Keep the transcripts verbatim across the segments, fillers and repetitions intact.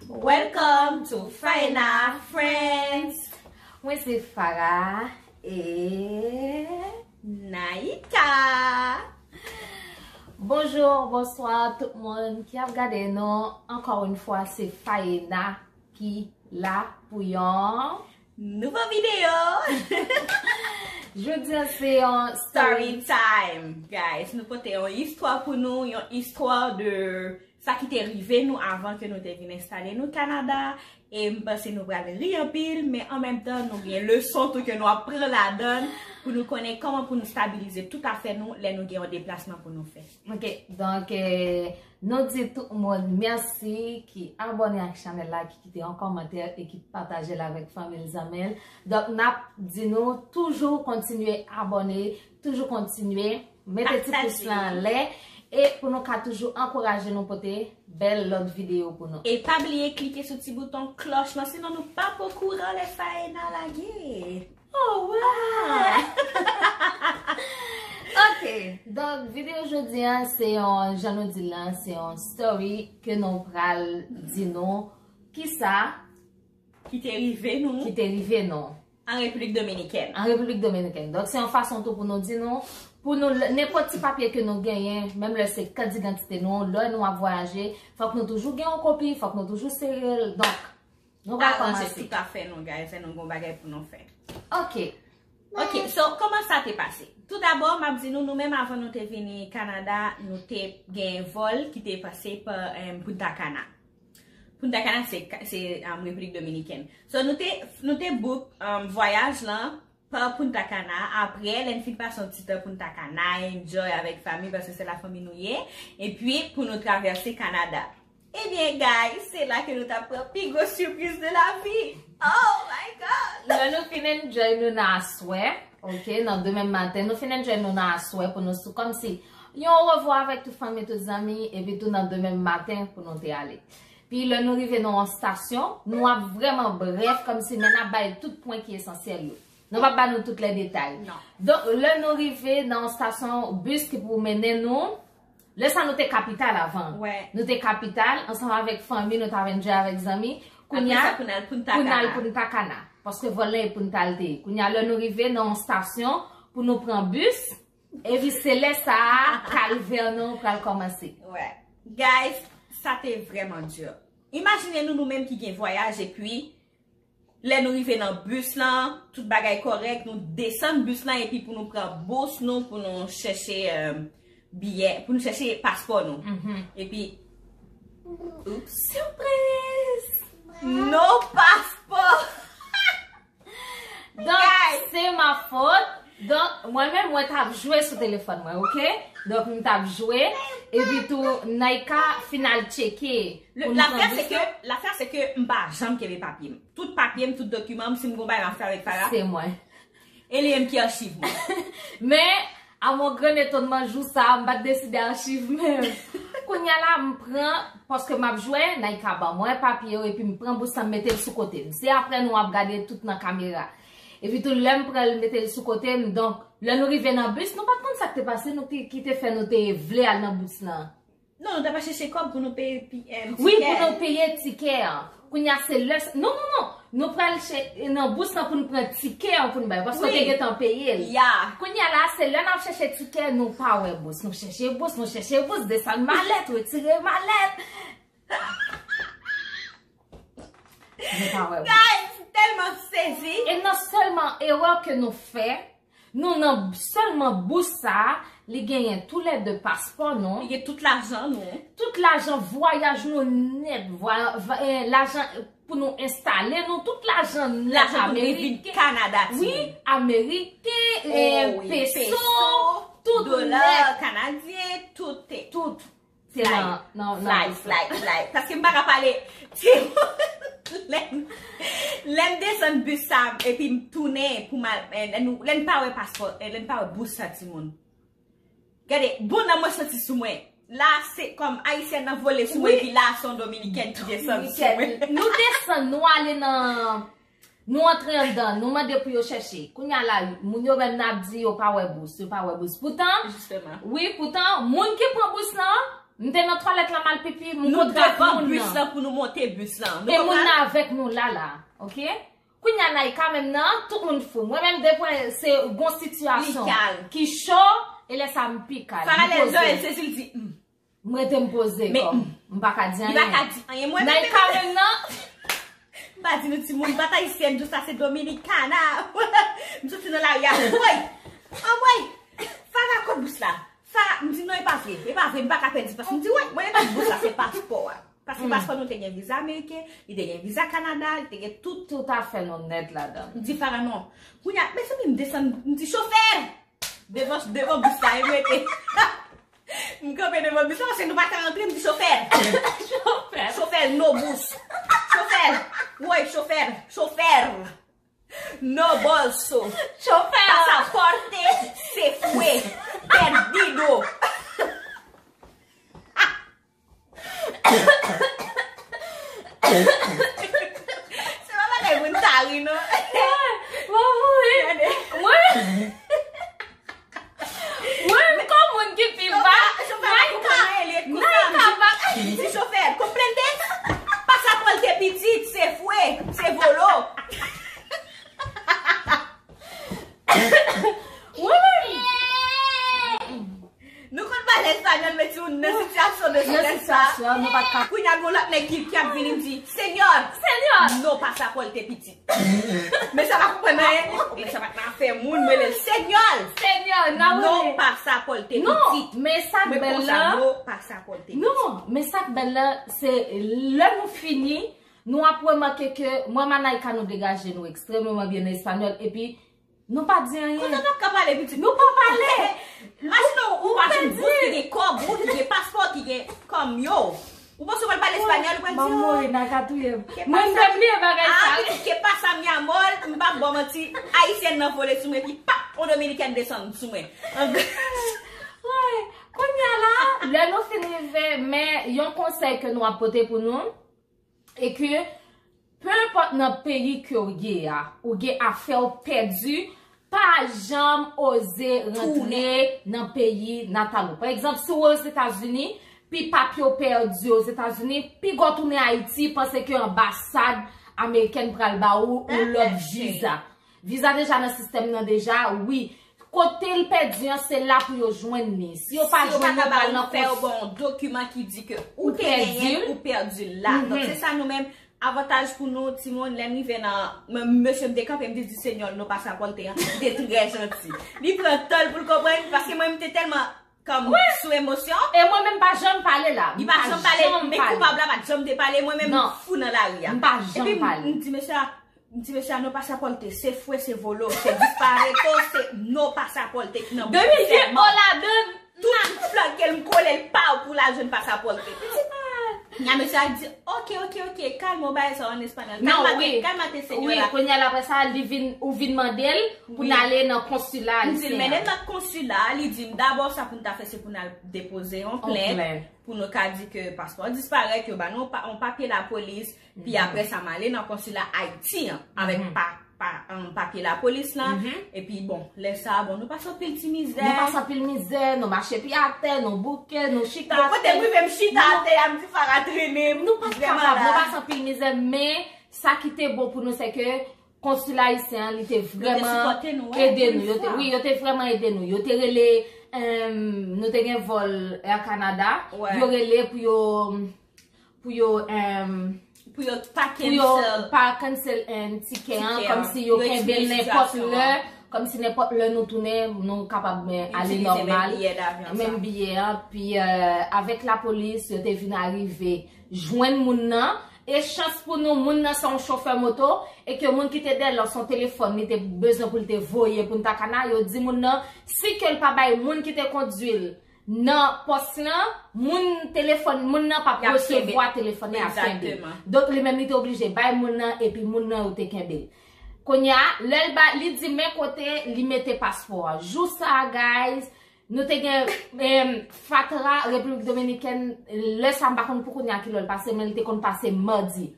Welcome to Faena Friends. Mwen se Farah e Naïka. Bonjou, bonswa tout moun ki ap gade nou. Ankò yon fwa, se Faena ki la pou yon nouvo videyo. Jodi a se yon story time, guys. Nou pote yon istwa pou nou, yon istwa de sa ki te rive nou avan ke nou te vin enstale nou Kanada. E m panse nou pral ri anpil, men an menm tan nou gen leson tou ke nou ap pran ladan l pou nou konnen kòman pou nou stabilize tout afè nou lè nou gen yon deplasman pou nou fè. Ok, donk, eh, nou di tout moun mèsi ki abòne ak chanèl la, ki kite yon kòmantè e ki pataje l avèk fanmi l, zanmi l. Donk, n ap di nou toujou kontinye abòne, toujou kontinye mete ti pous la anlè, e pou nou ka toujou ankouraje nou pote bèl lòt videyo pou nou. E pa bliye klike sou ti bouton klòch lan, sinon nou p ap okouran lè Faena lage. Oh, wow! Ok, donk videyo jodi a, se yon, jan nou di l lan, se yon story ke nou pral di nou kisa ki te rive nou. Ki te rive nou. An Repiblik Dominikèn. An Repiblik Dominikèn. Donk, se yon fason tou pou nou di nou, pou nou, nenpòt ti papye ke nou genyen, menm lè se kat didantite nou, lè nou ap vwayaje, fòk nou toujou gen yon kopi, fòk nou toujou serye l. Donk, nou pral kòmanse. Aranje tout afè nou, guys, e nou gon bagay pou nou fè. Ok. Ok, so, kòman sa te pase? Tou dabò, m ap di nou, nou menm avan nou te vini Kanada, nou te gen vòl ki te pase pa, em, Punta Cana. Punta Cana se, se, um, Repiblik Dominikèn. So, nou te, nou te book, um, vwayaj lan pa Punta Cana. Apre, lè n fin pase yon ti tan Punta Cana, enjoy avèk fanmi, paske se la fanmi nou ye. Epi, pou nou travèse Kanada. Ebyen, guys, se la ke nou t ap pran pi gwo sipriz de la vi. Oh my God! Lè nou fin enjoy nou nan aswè, ok, nan demen maten, nou fin enjoy nou nan aswè pou nou sou kòmsi yon orevwa avèk tout fanmi, tout zanmi, epi tou nan demen maten pou nou te ale. Pi lè nou rive nan yon stasyon, nou ap vrèman brèf, kòmsi, men n ap bay tout pwen ki esansyèl yo. Nou p ap ba nou tout lè detay. Non. Donk, lè nou rive nan yon stasyon bis ki pou mennen nou, lè sa nou te kapital avan. Wè. Nou te kapital, ansanm avèk fanmi, nou t ap enjoy avèk zanmi. Kounye a, apre sa, pou n al Punta Cana. Pou n al Punta Cana. Paske vòl lan e Punta l te ye. Kounye a, lè nou rive nan yon stasyon pou nou pran bis, epi se lè sa a, kalvè nou pral kòmanse. Wè. Guys, sa te vrèman di. Imajine nou, nou menm ki gen vwayaj, epi lè nou rive nan bis lan, tout bagay kòrèk, nou desann bis lan, epi pou nou pran bous nou, pou nou chèche, eh, biyè, pou nou chèche paspò nou. Mhm. Epi, oups, sipriz! No paspò! Donk, se ma fot. Donk, mwen menm, mwen t ap jwe sou telefòn mwen, ok? Donk, m t ap jwe. Epi tou, Naïka fin al tcheke pou nou pran bis lan. Lafè, se ke, lafè, se ke m pa janm kenbe papye m. Tout papye m, tout dokiman m, si m gon bagay m ap fè avèk Farah, se mwen. E li menm ki achiv mwen. Men, a mon gran etonman, jou sa a, m pa t deside achiv menm. Kounye a la, m pran, paske m ap jwe, Naïka ban mwen papye yo, epi m pran bous lan, m mete l sou kote m. Se apre nou ap gade tout nan kamera. Epi tou, lè m pran l, mete l sou kote m, donk, lè nou rive nan bis, nou pa t konn sa k te pase, nou ki, ki te fè nou te vle al nan bis lan. Non, nou t ap chèche kòb pou nou peye pi-, em, tikè. Wi, pou nou peye tikè an. Kounye a se lè s-, non, non, non. Nou pral chè-, nan bous lan pou nou pran tikè an pou nou bay, paske nou te gentan peye l. Ya. Kounye a la, se lè n ap chèche tikè, nou pa wè bous. Nou chèche bous, nou chèche bous, desann malèt, retire malèt. Nou pa wè bous. Guys, tèlman sezi. E nan sèlman erè ke nou fè, nou nan sèlman bous sa a, li genyen toulède paspò nou. Li gen tout lajan nou. Tout lajan vwayaj nou nèt, vwa-, va-, eh, lajan pou nou enstale nou, tout lajan nèt. Lajan pou nou vin Ameriken. Kanada, wi, timoun. Ameriken, eh, oh, wi, peso, peso, tout dola nèt. Kanadyen, tout te. Tout. Se fly, nan, nan, nan fly, fly, fly. Paske m pa ka pale. Timoun, lè m, lè m desann bis sa, epi m tounen pou m al, eh, lè nou, lè n pa wè paspò, eh, lè n pa wè bous sa, timoun. Gade, bon nan mwen santi sou mwen. La, se kòm Ayisyèn nan vole sou mwen, wi, epi la, se yon Dominikèn ki desann sou mwen. Dominikèn. Nou desann, nou ale nan Nou antre anndan, nou mande pou yo chèche. Kounye a la, moun yo menm n ap di yo pa wè bous, yo pa wè bous. Poutan, wi, poutan, moun ki pran bous lan, M te nan twalèt la, m al pipi, m kontre ak moun nan. Bus lan pou nou monte bus lan. E moun nan avèk nou la la, oke? Kounye a Naïka menm nan, tout moun fou. Mwen menm, depi se gon sitiyasyon ki cho, e lè sa m pi kal. Paralèl, lè l sezi, l di, "Hmm." M rete m poze kò m. M pa ka di anyen. Li pa ka di anyen. Mwen menm, Naïka menm nan. M pa di nou timoun, m pa t ayisyèn, tout sa se Dominikana. M soti nan lari a, woy! Anmwey! Fara kot bous la? Fara, m di non, e pa vre, e pa vre, m pa ka pèdi pas. M di, woy, mwen e pa di bous la, se paspò a. Paske paspò nou te gen viza ameriken, li te gen viza Kanada, li te gen tout. Tout afè nou nèt ladan. M di Fara non. Kounye a, mezanmi, m desann, m di, chofè! Devan, devan bous la, e m rete. M kanpe devan bous la, paske nou pa ka rantre, m di chofè. Chofè. Chofè, no bous. Chofè, woy, chofè, chofè. No bolso. Chofè. Pasaporte se fue. Perdido. Se pa bagay pou n ta ri, non. Mwen mouri. Gade. Mwen, mwen, m kon moun ki pi ba. Chofè, chofè pa konprann anyen, li ret konsa. Naïka pa. Li di chofè, "Comprende? Pasaporte pitit, se fue, se volo." Mwen menm. Nou konn pale espanyòl, men si nou nan sitiyasyon de strès sa, kounye a gon lòt nèg ki, ki ap vini, m di, "Señor, no pasaporte pitit." Men sa pa konprann anyen. Men sa pa nan afè moun, mwen rele, "Señor, no pasaporte pitit." Non, men sa k bèl la. No pasaporte pitit. Non, men sa k bèl la, se lè nou fini, nou ap remake ke mwen, Naïka, nou degaje nou ekstrèmeman byen nan espanyòl, epi nou pa di anyen. Konsa n ap ka pale pitit. Nou pa pale. Imajine w, ou pa jwenn bous ki gen kòb, ou ki gen paspò, ki gen kòm yo. Ou panse w pral pale espanyòl, ou pral di, "Oh, Naïka touye m." Mwen, m te bliye bagay sa. Ah, pitit, que pasa, mi amor? M p ap ba w manti, ayisyèn nan vole sou mwen, epi pap, yon dominikèn desann sou mwen. Woy, kounye a la, lè nou fin rive, men yon konsèy ke nou ap pote pou nou, e ke, pe enpòt nan peyi ke w ye a, ou gen afè w pèdi, pa janm oze rantre nan peyi natal ou. Pa egzanp, si w Ozetazini, pi papye w pèdi Ozetazini, piga w tounen Ayiti, panse ke anbasad amerikèn pral ba ou yon lòt viza. Viza deja nan sistèm nan deja, wi. Kote l pèdi an, se la pou yo jwenn li. Si yo pa jwenn li, yo pral nan fè yo ba w yon dokiman ki di ke ou te genyen l, ou pèdi l la. Donk, se sa nou menm, avantaj pou nou, timoun, lè n rive nan, m-, mesye m te kanpe, m te di, "Señor, no pasaporte" an, li te trè janti. Li pran tan l pou l konprann, paske mwen, m te tèlman kòm sou emosyon. E mwen menm pa janm pale la. Li pa janm pale, men koupab la pa t janm te pale, mwen menm m fou nan lari a. M pa janm pale. Epi m, m di mesye a, m di mesye a, "No pasaporte, se fue, se volo, se dispareto, se no pasaporte ki nan bouch sèlman." Depi l gen o ladan l, tout flanke l, m kole l pa w pou l al jwenn pasaporte. Nya mesye a di, "Ok, ok, ok, kalma, w bagay sa an espanyòl. Kalmate, kalmate, señora." Wi, kounye a l apre sa, li vin, ou vin mande l pou n ale nan konsila ayisyen an. M di l, "Mennen m nan konsila a," li di m, "Dabò, sa pou n ta fè, se pou n al depoze yon plent, pou nou ka di ke paspò disparèt, yo ba nou pa-, yon papye lapolis, pi apre sa, m ale nan konsila Ayiti an, avèk pa, pa, um, papye lapolis lan, epi bon, lè sa a, bon, nou pase anpil ti mizè. Nou pase anpil mizè, nou mache pye atè, nou bouke, nou chita atè. Bon, kote m rive, m chita atè a, m di Fara trennen m. Nou pa t kapab, nou pase anpil mizè, men sa ki te bon pou nou, se ke konsila ayisyen an, li te vrèman ede nou. Yo te, wi, yo te vrèman ede nou. Yo te rele, em, nou te gen vòl Air Canada. Yo rele pou yo, pou yo, em, pou yo pa cancel, pa cancel, em, tikè an, kòmsi yo kenbe l nenpòt lè, kòmsi nenpòt lè nou tounen, nou kapab, em, ale nòmal. Menm biyè an, pi, eh, avèk lapolis, yo te vin arive jwenn moun nan. E chans pou nou, moun nan se yon chofè moto, e ke moun ki te dèyè l lan se yon telefòn, li te bezwen pou l te voye Punta Cana, yo di moun nan, si ke l pa bay moun ki te kondui l nan pòs lan, moun telefòn, moun nan p ap resevwa telefòn nan, y ap kenbe. Donk, li menm, li te oblije bay moun nan, epi moun nan, yo te kenbe l. Kounye a, lè l ba, li di men kote li mete paspò a. Jou sa a, guys, nou te gen, em, fatra Repiblik Dominikèn, lè sa a m pa konn pou kounye a ki lè l pase, men li te konn pase madi.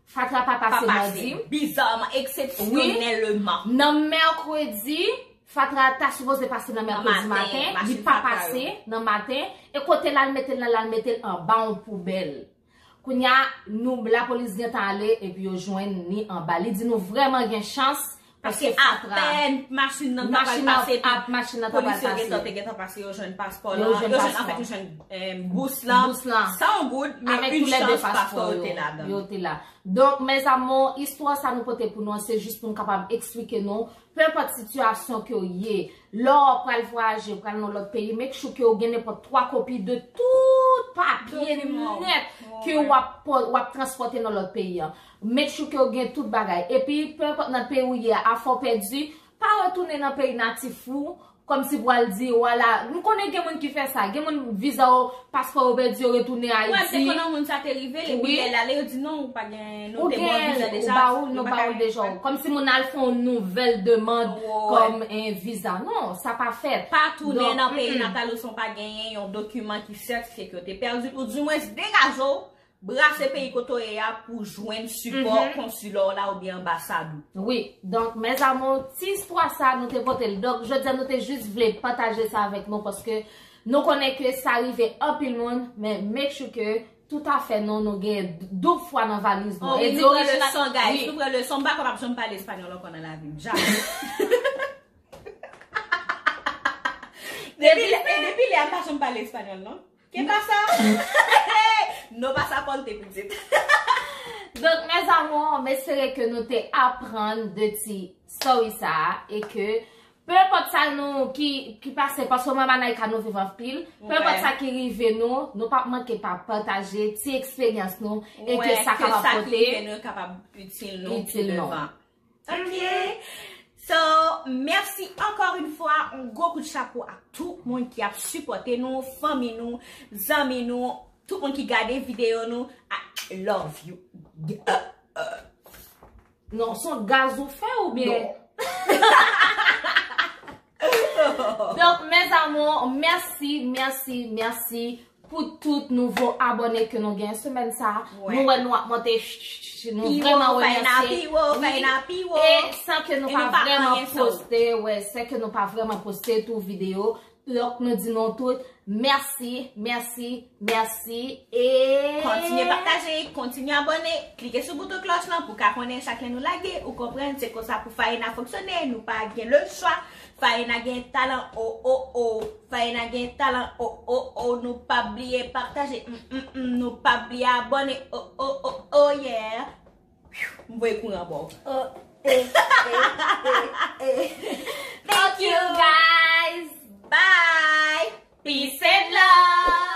Fatra pa pase madi. Bizarman, eksepsyonèlman. Wi. Nan mèkredi, Fatra ta sipoze pase nan mèkredi maten, li pa pase nan maten, e kote l al mete l nan, l al mete l anba yon poubèl. Kounye a, nou, lapolis gentan ale epi yo jwenn li anba. Li di nou vrèman gen chans, paske apèn machin nan ta pral pase, epi polis yo gentan te gentan pase, yo jwenn paspò lan, yo jwenn, anfèt, yo jwenn, eh, bous lan, san goud, men yon chans paspò yo te ladan. Yo te la. Donk, mes amours, istwa sa nou pote pou nou an, se jis pou nou kapab eksplike nou, pe enpòt sitiyasyon ke w ye, lè w pral vwayaje, pral nan lòt peyi, make sure ke w gen nenpòt twa kopi de tout papye nèt ke w ap pò-, w ap transpòte nan lòt peyi an. Make sure ke w gen tout bagay. Epi, pe enpòt nan peyi w ye a, afè w pèdi, pa retounen nan peyi natif ou, kòmsi pou al di, vwala, nou konnen gen moun ki fè sa, gen moun viza yo, paspò yo pèdi, yo retounen Ayiti. Wi, te konnen moun sa te rive, epi lè l ale, yo di non, ou pa gen, nou te ba w viza deja, nou ba w deja. Kòmsi moun al fè yon nouvèl demann kòm, eh, viza. Non, sa pa fèt. Pa tounen nan peyi natal ou san w pa genyen yon dokiman ki sètifye ke w te pèdi l, oudimwens degaje w, brase peyi kote w ye a pou jwenn sipò konsila w la oubyen anbasad ou. Wi, donk, mes amours, ti istwa sa nou te pote l. Donk, jodi a nou te jis vle pataje sa avèk nou paske nou konnen ke sa rive anpil moun, men make sure ke tout afè nou, nou gen doub fwa nan valiz nou. Oh, wi, nou pran leson, guys. Nou pran leson. M pa ka p ap janm pale espanyòl ankò nan lavi m. Jamè. Depi lè, e depi lè a, m pa janm pale espanyòl, non. ¿Qué pasa? No pasaporte, pitit. Donk, mes amours, m espere ke nou te aprann de ti story sa a e ke pe enpòt sa nou ki, ki pase, paske mwen, Manaika, nou viv anpil, pe enpòt sa ki rive nou, nou p ap manke pa pataje ti eksperyans nou e ke sa kapab pote itil nou pi devan. Ok. So, mèsi ankò yon fwa, yon gwo kout chapo ak tout moun ki ap sipòte nou, fanmi nou, zanmi nou, tout moun ki gade videyo nou. I love you. Non, se yon gaz ou fè oubyen? Donk, mes amours, mèsi, mèsi, mèsi pou tout nouvo abòne ke nou gen semèn sa a. Nou wè nou ap monte, nou vrèman remèsye. Pi wo, pi wo. E san ke nou pa vrèman poste, wè, san ke nou pa vrèman poste tou videyo. Donk, nou di nou tout, mèsi, mèsi, mèsi, e kontinye pataje, kontinye abòne, klike sou bouton klòch lan pou ka konnen chak lè nou lage, ou konprann, se konsa pou Faena fonksyone, nou pa gen le chwa. Faena gen talan, o, o, o. Faena gen talan, o, o, o. Nou pa bliye pataje, mm, mm, mm. Nou pa bliye abòne, o, o, o, o, yeah. M voye kouran ba w. Oh, eh, eh, eh, eh. Thank you, guys. Bye. Peace and love.